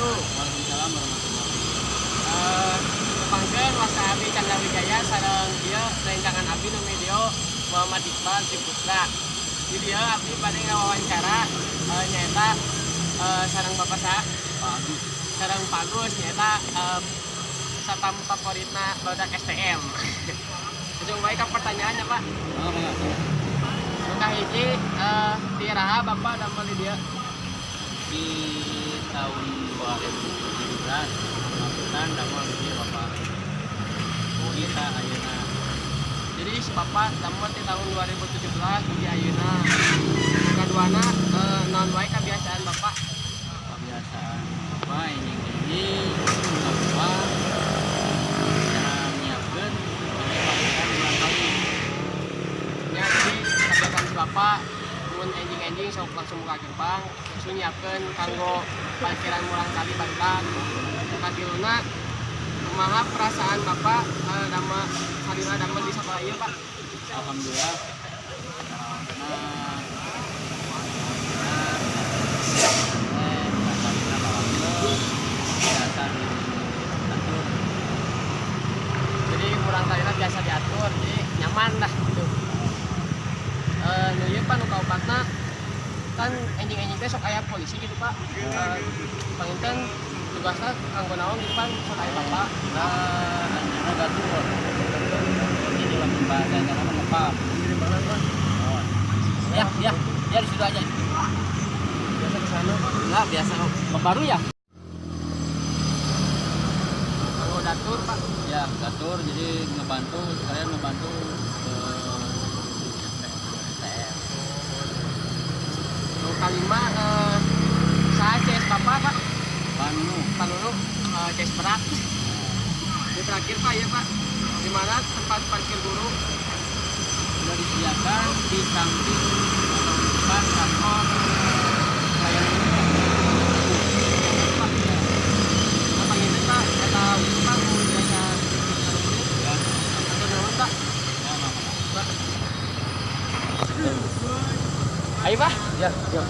Wabarakatuh. Waalaikumsalam warahmatullahi wabarakatuh. Tepangkeun, wasta abdi Chandra Wijaya sareng ieu rencangan abdi nu video Muhammad Iqbal Ciputra. Di dieu abdi bade ngawawancara nyaeta sareng Bapak sa Pak Agus. Sareng Pak Agus, nyaeta satpam favoritna barudak STM. Langsung bae ka pertanyaannya, Pak. Oh, enggak. Nu kahiji, ti iraha Bapak damel di dieu? Di tahun 2017 melakukan damel di Bapak. Kita ayeuna. Jadi si Bapak damel di tahun 2017 dugi ayeuna. Nu kaduana, naon wae kebiasaan Bapak? Kebiasaan Bapak ini Bapak cara nyiapkeun sampai parkiran murangkalih. Ya, jadi kebiasaan si Bapak mun enjing-enjing sok langsung buka gerbang, langsung nyiapkeun kanggo parkiran murangkalih barudak. Nu katiluna, kumaha perasaan Bapak damel salila damel di sekolah ieu, Pak? Alhamdulillah. Karena biasa diatur. Jadi murangkalihna biasa diatur, jadi nyaman lah gitu. Nu ieu, Pak, nu kaopatna, kan enjing-enjing teh sok aya polisi gitu, Pak. Panginten tugasna kanggo naon gitu, Pak, sok aya Bapak? Nah, anjeunna gatur. Jadi lamun bahasa sana mah ngepam. Oh. Ya, ya, ya, di situ aja. Biasa ke sana, Pak? Enggak, biasa baru ya? Kanggo datur, Pak? Ya, gatur, jadi ngebantu, sekalian ngebantu ke STM. Nu kalima, saha CS Bapak, Pak? Pak Nunu. Pak Nunu, CS berat. Ini terakhir, Pak, ya, Pak. Di mana tempat parkir guru? Sudah disediakan di samping atau di depan kantor pelayanan umum. Pak, ya. Apa ini, Pak? Kata itu, Pak, mau biasa Ya, atau naon, Pak? Ya, Pak. Pak. Ayo, Pak. Ya, ya.